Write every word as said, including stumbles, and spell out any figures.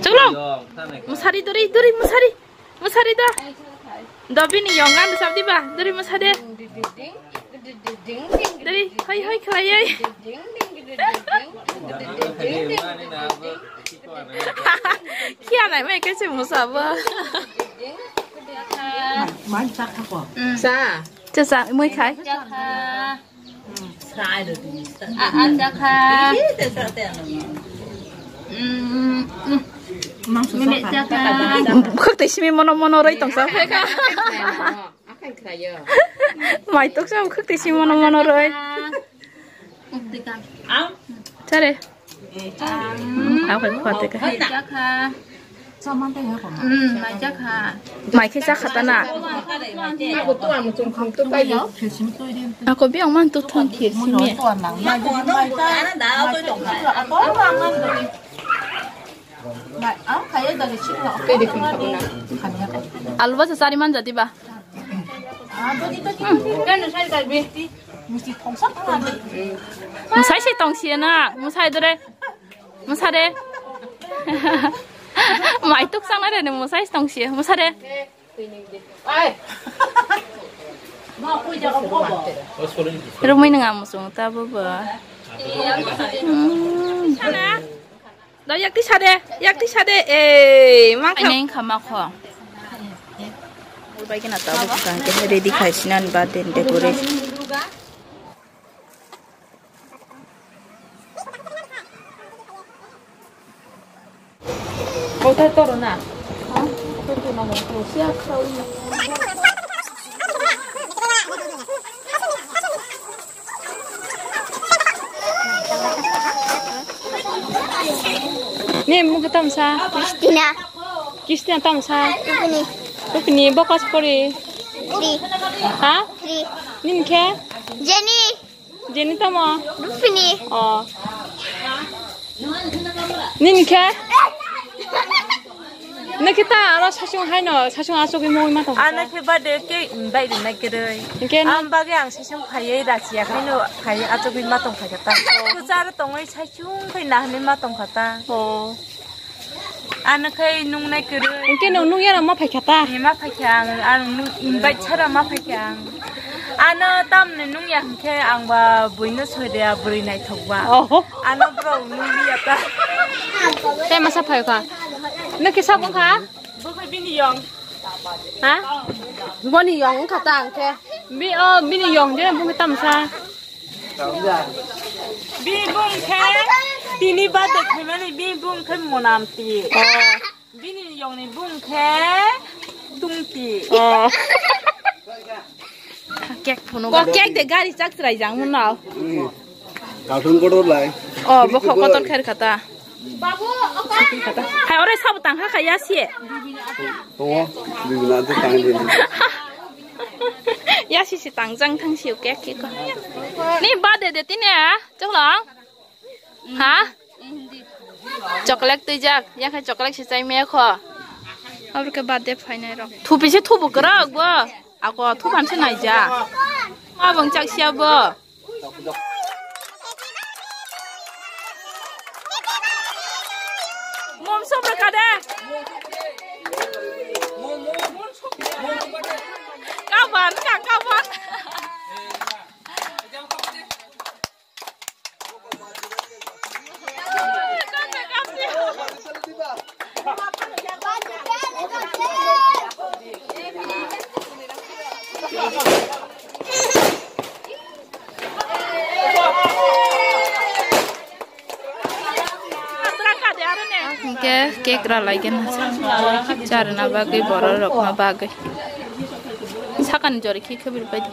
Chuklo. Musari duri, duri musari. Musari da. Dobini yongan sabdi ba. Duri musade. Duri, hoi, hoi, khlai, hoi. Kia nai mai kaise musabo. Sa. Cha, cha, mui khai. Cha kha. Sa ai do. A, a, cha kha. Mangso mile cha kha. Khuk tei simi mono mono roi tong sa. Akai khlaio. Mai tok sa khuk tei simi mono mono roi. Uktika. Am. Chare. Am. Akai khwa te ka. Mai cha kha. Mai cha kha. Mai khe cha kha ta na. Ako bi ang man tu thon khir simi. Alu ba sa sari man jadi ba. Musai se tong si na, musai dore. Musare. Mai tuk sang na re ne musai tong si. Musare. Rumui nang amusung ta bo bo. Hmm. Da yakti sade, yakti sade. Eh, mang kha. Ai neng kha ma kho. Bai kena ta bo kha ke ready khai sinan ba den decoration. Kota toro na. Ni mung khe tamsa. Kristina. Kristina tamsa. Rupini. Rupini, bo kos pori. Three. Ha? Three. Nin khe? Jenny. Jenny tamo? Rupini. Oh. Nini khe? Nini khe ta aro sasung haino, sasung asugwi mui ma tong. Ano khe bade ke bai ri nai kwrwi. Hingke no- Am bagwi ang sasung khaiwi rachiya khaino khaiwi asugwi ma tong kha ta. Kuchar tongwi sasung khai nahni ma tong kha ta. Oh. Ano khai nungnai kwrwi. Hingke nwng nungya rok ma phaikha ta? Ni ma phaikha ang, ang nung invite chara ma phaikha ang. Ano tamni nungya hingke ang ba buino soireya bwrwi naithok ba. Oh. Ano bro nungya ta. Tei masa phaikha? Nwng kisa bwkha? Bwkha bini yong. Ha? Boni yong wngkha ta hingke? Bi, oh, bini yong je bwkha tamsa. Bini bung khe tini birthday khaimani bini bung khe Monamti. Oh. Bini yongni bung khe Tungti. Oh. Cake phunuk. Ko cake de gari chak chwrai jang mun nao. Carton kotor lai. Oh, bokho kotor kher khata. Hai, ore sabo tang ha kha ya si. Tongo, bibina ante tang di. Ya si si tang jang thang si cake ki ko. Ni birthday de tine, choklang? Ha? Chocolate twijak, ya khai chocolate si chai me kho. Abro ke birthday phainai rok. Thupi se thubu kwrwk bo. Ako thupan se naija. Abang chak sia bo. Mom sop rwkha de. Kaban ka kaban. Hingke cake ralai gana charna bagwi borok rokna bagwi sakani jori khe khe bil pai di.